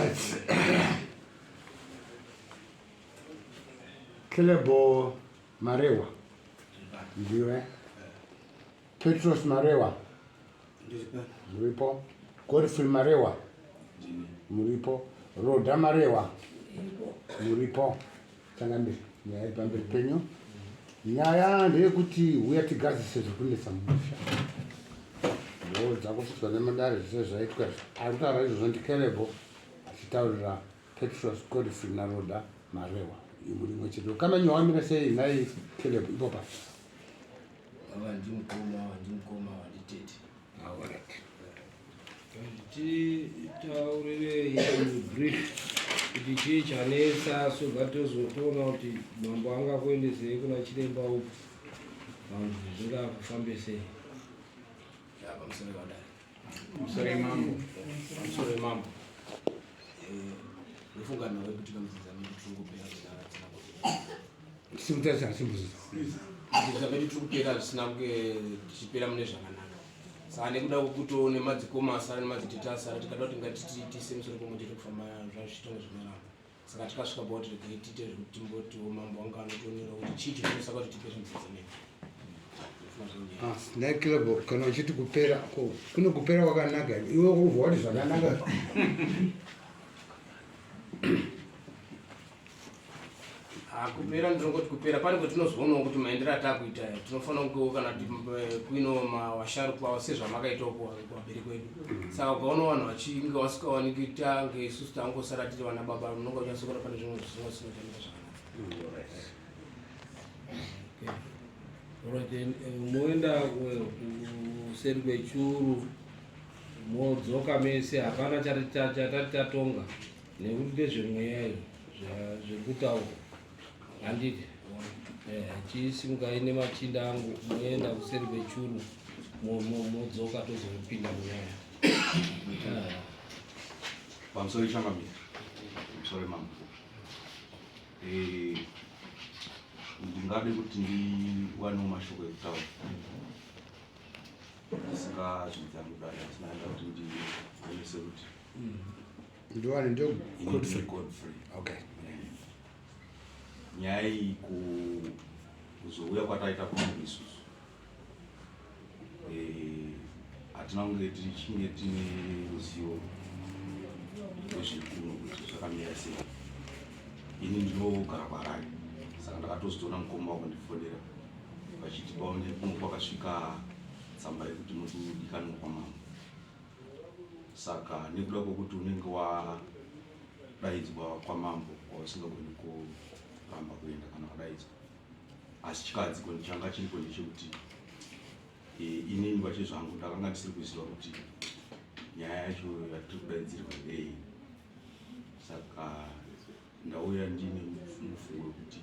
Right. Kelebo Marewa. Ndiwe. Petros Marewa. Muripo. Godfrey Marewa. Muripo. Rhoda Marewa. Muripo. Changamire, nyaya iri pamberi penyu. Nyaya ndeyekuti huya tigadzise zviri kunetsa mumusha. Ndo dzakusvitswa nemadare zvese zvaitwa izvi. Ari kutaura izvozvo ndiKelebo achitaurira Petros Godfrey naRhoda Marewa. Imwe rimwe chete. Ukama nyowa wamira sei nhai Caleb ipo pa? Ava ndimukoma, ava ndimukoma, ava nditete. Alright. Titaurirei in brief kuti chii chanetsa so that tozotoona kuti mambo angakuendesei kuna chiremba upi vanhu zvingafambe sei. Ya, pamusoro vadare. Pamusoro mambo. Pamusoro mambo. Eh, ndofunga nawe kuti kamudzinza medu tiri kupera zvisina Simutasa simbuziza. Mudzinza medu tiri kupera zvisina kunge tichipera mune zvakanaka. Saka nekuda kwekuti nemadzikoma asara nemadzitete asara tikada kuti ngatitiise musoro pamwe chete kufamba zvazvichitonga zvinaramba. Saka tikasvika pakuti regai tiite zvekuti timbotiwo mambo wanga anotionera kuti chii chinotisaka kuti tipere mudzinza medu. Ah, nhai Caleb, kana uchiti kupera ko kune kupera kwakanaka iwe ubva wati zvakanaka Ah, kupera ndinongoti kupera pane kwatinozoonawo kuti maendero atakuita aya tinofanira kungewo kana eh, kuino washarukwa sezvamakaitawo kuvabereki wedu saka ukaona vanhu vachinge vasikawaniki tange isusu tangosara tiri vana baba unonga uchasokora pane zvimwe zvisinga zvisina zvakanaka Alright, eh, moenda kuseri kwechuru modzoka mese hapana chatati tatonga nekuti ndezvemweya izvo zvekutaura handiti eh, chisimukai nemachinda angu moenda kuseri kwechuru modzoka tozopinda munyaya eh. Pamusoro changamire, pamusoro mambo. Eh, ndingade kuti ndiwanewo mashoko ekutaura ndisingazvidzangu dare asi ndaida kuti ndionese kuti ndiwane ndio Godfrey. Godfrey. Okay. Nyaya iyi kuzouya kwataita kuno isusu eh, hatina kunge tichinge tine ruzivo rwezviri kuno kuti zvakamira sei ini ndinogara kuharare saka ndakatozotoona mukoma wakundifonera vachiti paone kuno kwakasvika tsamba yekuti mukudikanwa kwamambo saka nekuda kwekuti unenge wadaidzwa kwamambo kwausingagoni kuramba kuenda kana wadaidzwa asi chikadziko changa chiripo ndechekuti e, inini pachezvangu ndakanga ndisiri kuziva kuti nyaya yacho yatiri kudaidzirwa ndei saka ndauya ndine mufungo wekuti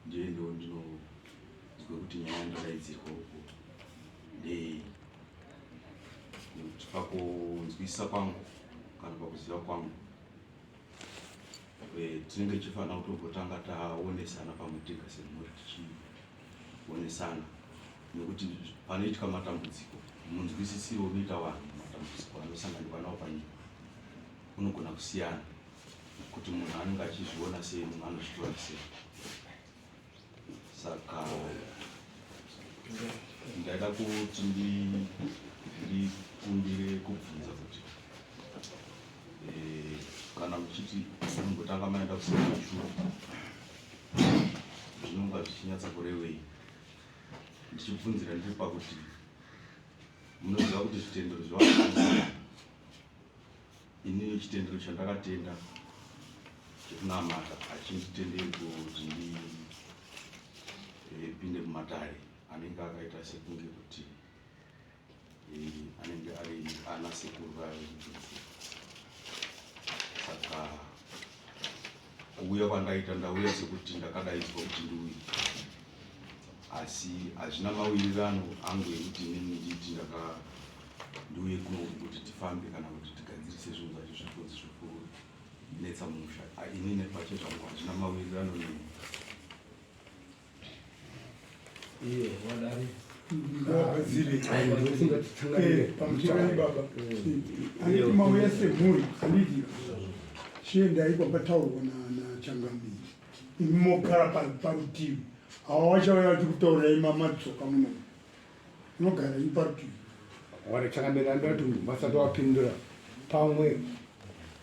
ndiendewo ndinonzwe kuti nyaya yandadaidzirwa uko ndei nekuti pakunzwisisa kwangu kana pakuziva kwangu Eh, tinenge tichifanira kutombotanga taonesana pamwe tega semhuri tichionesana nekuti panoitika matambudziko munzwisisiro unoita vanhu matambudziko anosanganikwa nawo panyika unogona kusiyana kuti munhu anenge achizviona sei munhu anozvitora sei saka ndaida kuti ndikumbire kubvunza kuti eh, kana muchiti mumbotanga maenda kusekachuru zvinonga zvichinyatsa kurevei ndichibvunzira ndiri pakuti munoziva kuti zvitendero zvevaa Inini chitendero chandakatenda chekunamata hachinditenderi kuti ndipinde eh, mumatare anenge akaita sekunge kuti eh, anenge ari ana sekuru vayo saka kuuya kwandaita ndauya sekuti ndakadaidzwa kuti ndiuye asi hazvina mawirirano angu ekuti inini nditi ndaka ndiuye kuno kuti tifambe kana kuti tigadzirise zvinhu zvacho zvekunzi zvekunetsa mumusha ah, inini pache zvangu hazvina mawirirano neni iye wadari pamusoro baba anditi mauya semhuri anditi Chiendai kwapataurwa naChangamire, imi mogara parutivi. Ava vachauya vachikutaurirai mamadzoka muno, munogara imi parutivi. Wari Changamire, anoda kuti vasati vapindura pamwe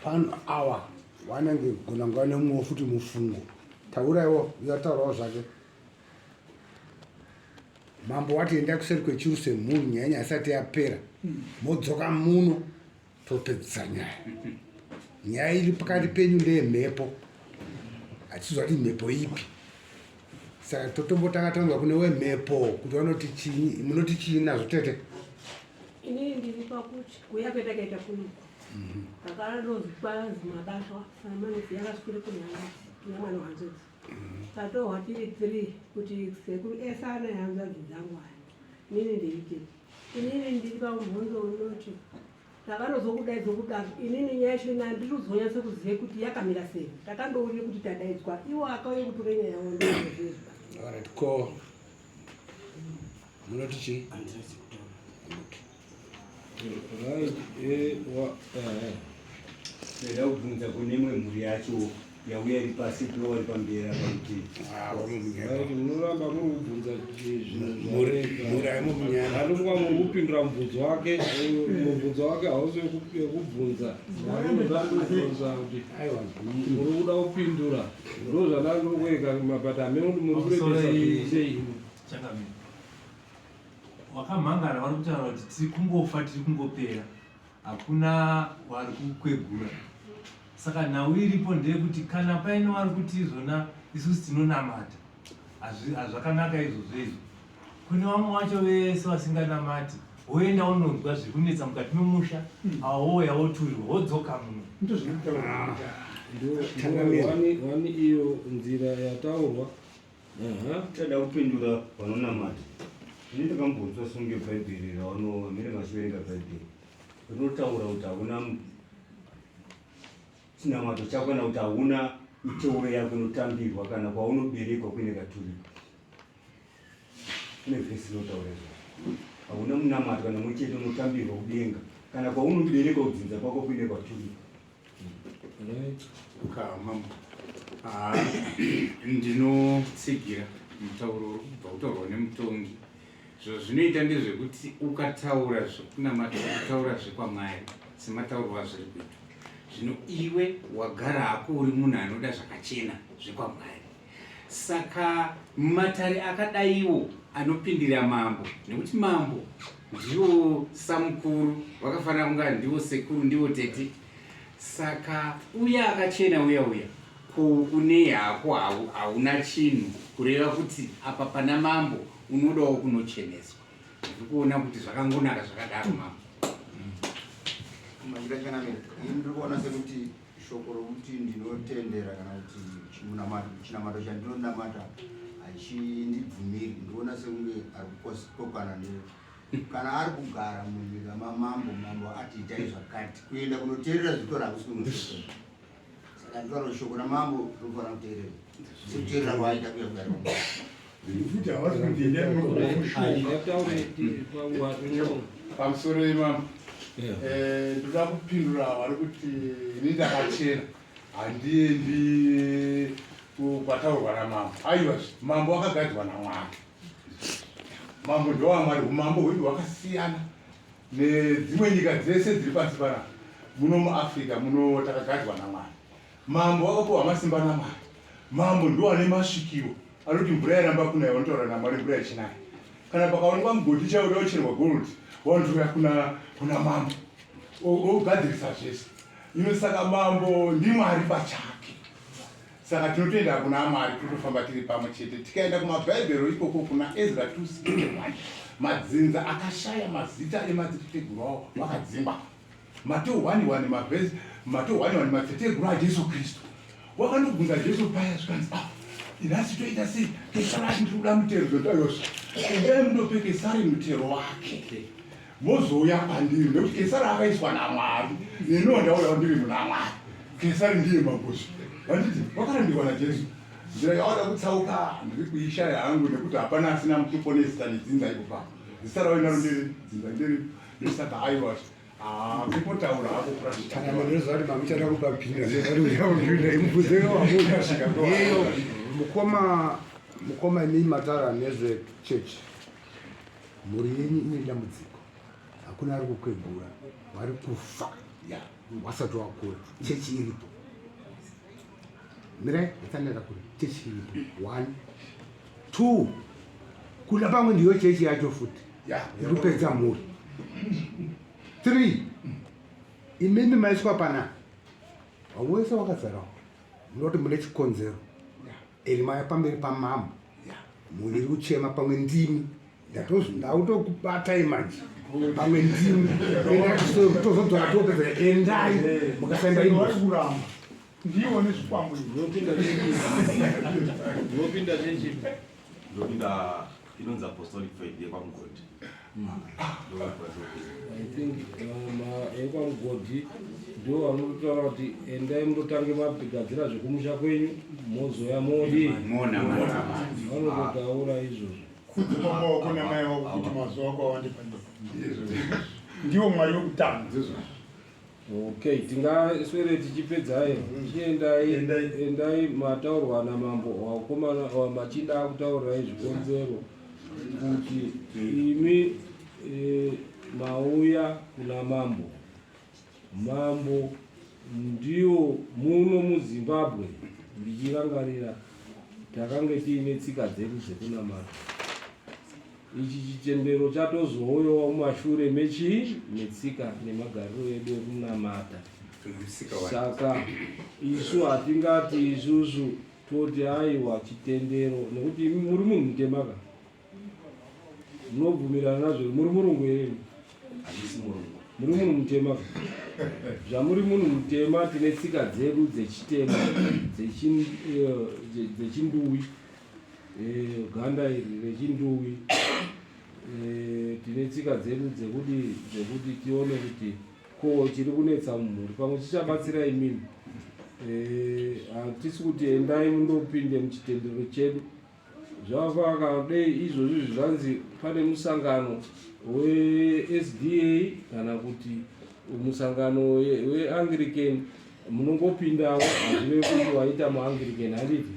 pano awa wanenge gona nguva nemumwewo futi mufungo. Tauraiwo, uyataurawo zvake. Mambo wati endai kuseri kwechuru semhuri, nyaya nyaya isati yapera, modzoka muno topedzisa nyaya. Nyaya iri pakati penyu ndeyemhepo, hatizwa kuti mhepo ipi, saka totombotanga tanzwa kune wemhepo kuti vanoti chii, munoti chii nazvo tete? Inini ndiri pakuti kuuya kwetakaita kunoku takanozwi kwanzi mabatwa amanzi yakasvikire kune mwana wanzodzi. Tatohwa tiri three kuti sekuru ese ana hanzvadzi dzangu aya, inini ndiri tete. Inini ndiri pamubvunzo unoti takanozokudaidzwa kudaro, inini nyaya yacho ina handiri kuzonyatso kuziva kuti yakamira sei. Takandourire kuti tadaidzwa, iwo akauye kutora nyaya yavo ndozvizwa. Alright, ko munoti chii? Right, wa. Ndaida kubvunza kune imwe mhuri yacho yauya iri pasi piwa vari pamberi apa kuti Ah, vamumunyepa. Right, munoramba muri kubvunza zvinhu. Mhuri haimo munyaya. Anofunga muri kupindura mubvunzo wake. Mubvunzo wake hausi wekubvunza. Ndandikubvunza kuti Aiwa. muri kuda kupindura, ndo zvandandiri kueka, but hamene kuti muri kurebesa zvinhu sei. Changamire, wakamhangara vari kutaura kuti tiri kungofa, tiri kungopera, hakuna wari kukwegura. Saka nhau iripo ndeyekuti kana paine wari kuti izvona isusu tinonamata, hazvakanaka izvozvo. Izvo kune vamwe vacho vese vasinganamati, woenda unonzwa zviri kunetsa mukati memusha, awo wouya woturirwa, wodzoka muno. Ndozvinotaura. Changamire. Wani iyo nzira yataurwa. Aha. Tada kupindura vanonamata. Ini ndakambonzwa songe Bhaibheri ravano amene vachiverenga Bhaibheri rinotaura kuti hauna chinamato chako kana kuti hauna miteuro yako inotambirwa kana kwaunoberekwa kuine katurika. Kune vhesi inotaura izvozvo, hauna munamato kana mumwe chete unotambirwa kudenga kana kwaunoberekwa kudzinza kwako kuine kwaturika. Right. Mambo, ah, ndinotsigira mutauro uri kubva kutaurwa nemutongi. Zvazvinoita ndezvekuti ukataura zvekunamata, ukataura zvekwaMwari semataurwo azviri kuitwa zvino, iwe wagara hako uri munhu anoda zvakachena zvekwamwari. Saka matare akadaiwo anopindira mambo, nekuti mambo ndiwo samukuru, vakafanira kunga ndiwo sekuru, ndiwo tete. Saka uya akachena uya uya ko une hako hauna chinhu, kureva kuti apa pana mambo unodawo kunocheneswa. Ndiri kuona kuti zvakangonaka zvakadaro, mambo. Maita Changamire, ini ndiri kuona sekuti shoko rokuti ndinotendera kana kuti chinamato chandinonamata hachindibvumiri, ndinoona sekunge ari kukokana ne kana ari kugara munyika mamambo, mambo ati itai zvakati, kuenda kunoteerera zvitora hakusi kunosvika. Saka ndinoona kuti shoko ramambo rinofanira kuteerera sekuteerera kwaaita kuya kugara kwamambo. Futi havasi kuti endai munomushuwa. Ngataure panguva. Pamusoro imambo. Ndoda kupindura vari kuti ini ndakachena, handiendi kwataurwa namambo. Aiwa, mambo akagadzwa naMwari, mambo ndowamwari. Umambo hwedu hwakasiyana nedzimwe nyika dzese dziri pasi panapa. Muno muAfrica muno takagadzwa naMwari, mambo wakapiwa masimba naMwari. Mambo ndo ane masvikiro anoti mvura yaramba kunaya, vanotaura naMwari, mvura ichinaya. Kana pakaonekwa mugodhi chauda kucherwa gold, vanotouya kuna mambo ogadzirisa zvese ino. Saka mambo ndiMwari pachake, saka tinotoenda kuna Mwari, totofamba tiri pamwe chete. Tikaenda kumabhaibhero ikoko kuna Ezra 261, madzinza akashaya mazita emadziteteguru avo vakadzingwa. Mateo 11 mavhesi, Mateo 11, madziteteguru aJesu Kristu. Wakandobvunza Jesu paya, zvikanzi, ah, nhasi toita sei? Kesari ati ndiri kuda mutero. Zvotayosva, endai mundope Kesari mutero wake, mozouya kwandiri, nekuti Kesari akaiswa naMwari, neniwo ndauyawo ndiri muna Mwari. Kesari ndiye mambozvo, vanditi wakarambirwa naJesu. Nzira yawada kutsauka ndiri kuishaya hangu, nekuti hapana asina mutupo nezita nedzinza iko pa zita ravo inaro nderi dzinza nderi. Ndosaka aiwa. Ah, kungotaura hako Kana munhu kuti mamuchada kupapinda mubvunzewamuiyo mukoma mukoma imi matara nezvechechi mhuri yenyu ine dambudziko hakuna ari kukwegura vari kufa wasati wakura chechi iripo mirai atsanira kure chechi iripo one two kuda pamwe ndiyo chechi yacho futi ikupedza mhuri three imimi maiswa pana vamwe wese wakazarawo munoti mune chikonzero eri maya pamberi pamambo mhuri iri kuchema pamwe ndimi ndautokubatai manje pamwe ndimi tozodzora topedza endai mukasaenda kuramba ndiwo nezvikwambo ndopinda chechi ndopinda inonzi apostolic faith yekwamugodhi I think yekwamugodhi ndo vanototaura kuti endai mundotange mabigadzira zvekumusha kwenyu mozoya modi vanototaura izvozvo Kuti baba wako namai wako kuti mazuva ako awande panyika. Ndiwo Mwari wekutanga. Okay, tingaswere tichipedzai. Chiendai, endai mataurwa namambo wakomana machinda akutaurirai zvikonzero kuti imi e, mauya kuna mambo. Mambo ndiwo muno muZimbabwe ndichirangarira takange tiine tsika dzedu dzekunamata. Ichi chitendero chatozouyawo mumashure mechii metsika nemagariro edu ekunamata. Saka isu hatingati isusu toti aiwa chitendero nekuti imi muri munhu mutema ka munobvumirana nazvo muri murungu here imi? Handisi murungu. Muri munhu mutema ka zvamuri munhu mutema tine tsika dzedu dzechitema dzechinduwi Eh, ganda iri rechinduwi eh, tine tsika dzedu dzekuti dzekuti tione kuti ko chiri kunetsa mumhuri pamwe chichabatsira imimi eh, hatisi kuti endai mundopinde muchitendero chedu zvavaka dei izvozvi zvanzi pane musangano weSDA kana kuti musangano weAnglican munongopindawo hazvirevi kuti waita muAnglican handiti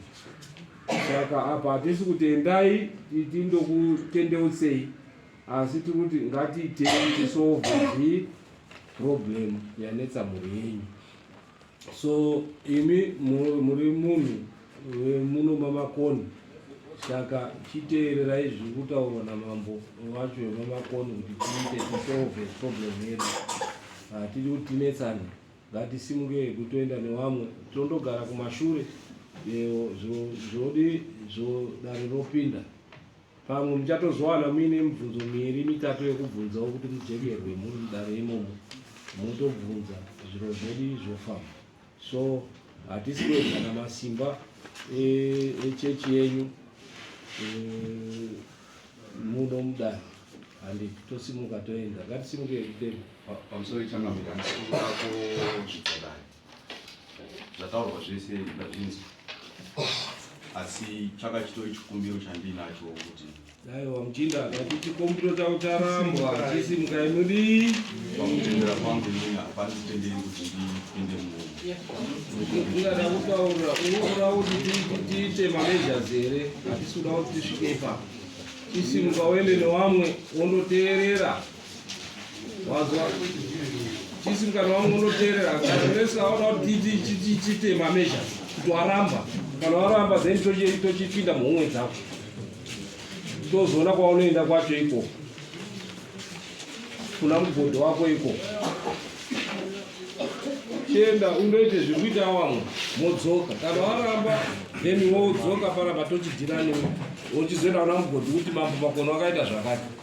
saka apa hatisi kuti endai tindokutendeutsei asi tiri kuti ngatiitei tisolve the problem yanetsa mhuri yenyu so imi muri munhu wemuno mamakoni saka chiteererai zviri kutaurwa namambo wacho wemamakoni kuti tiite tisolve problem yedu hatidi kuti tinetsane Ngatisimuke hedu toenda newamwe tondogara kumashure zvodi zvo dare ropinda pamwe muchatozowana muine mibvunzo miiri mitatu yekubvunzawo kuti mujekerwe muri mudare imomo motobvunza zviro zvedi zvofamba so hatisi kuedzana masimba echechi e yenyu e, muno mudare handi tosimuka toenda ngatisimuke hedu Pamusoro changamire handisi kuda kuzvidza dare. Zvataurwa zvese ndazvinzwa. Asi chaka chitori chikumbiro chandinacho kuti Aiwa muchinda akati chikumbiro chako charambwa chisimukai mudii. Pakutendera kwangu inini hapanditenderi kuti ndipinde mu Ungada kutaura unoda kuti tiite mameasures here hatisi kuda kuti tisvike ipapo. Chisimuka uende newamwe wondoteerera wazwa chisimuka newamwe wondoteerera kana waona kuti tiite mameasures kuti waramba kana waramba then tochipinda muhomwe dzako tozoona kwaunoenda kwacho ikoko kuna mugodhi wako ikoko chienda undoite zviri kuita wamwe modzoka kana waramba then wodzoka panapa tochidhira newe wochizoenda kuna mugodhi kuti mambo makono akaita zvakati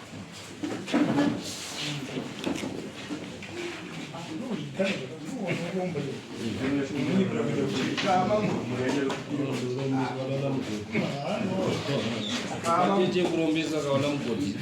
Chekurombesa kaona mugodhi.